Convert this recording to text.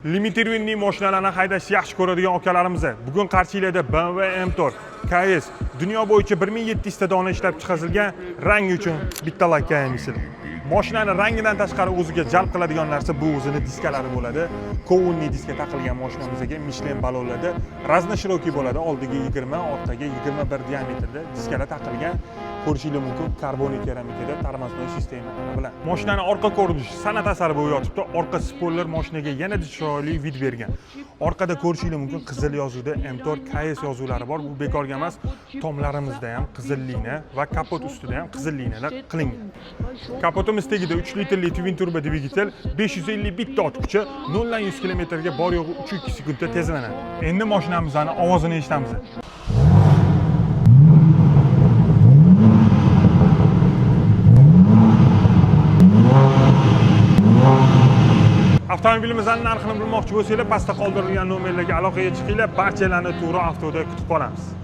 Лимитированный mashinalarni haydashni yaxshi ko'radigan akalarimiz, bugun qarshinglarda BMW M4 KS, dunyo bo'yicha 1700 ta dona ishlab chiqarilgan. Rangi uchun bitta layk qo'yamisizlar. Mashinani rangidan tashqari o'ziga jalb qiladigan narsa bu o'zini diskalari bo'ladi. Кованый diska taqilgan mashinamizga Michelin balonlarda разноширокий bo'ladi. Oldiga 20, orqaga 21 diametrda diskalar taqilgan. Ko'rishingiz mumkin, karbon keramikada тормозной sistema bilan. Mashinani orqa ko'rinishi san'at asari bo'lib yotibdi. Orqa spoiler mashinaga yanada chiroyli вид bergan. Orqada ko'rishingiz mumkin, qizil yozuvda M4 KS yozuvlari bor. Bu bekorga emas. Tomlarimizda ham qizil liniya va kapot ustida ham qizil liniyalar qilingan. Kapotimiz tagida 3 litrli twin turbo dvigatel, 551 ta ot kuchi, 0 dan 100 kilometrga bor yo'g'i 3,2 sekundda tezlanadi. Endi mashinamizni ovozini eshitamiz. Avtomobilimizning narxini bilmoqchi bo'lsanglar, pastda qoldirilgan nomerlarga aloqaga chiqinglar. Barchalarni Turon Avtoda kutib qolamiz.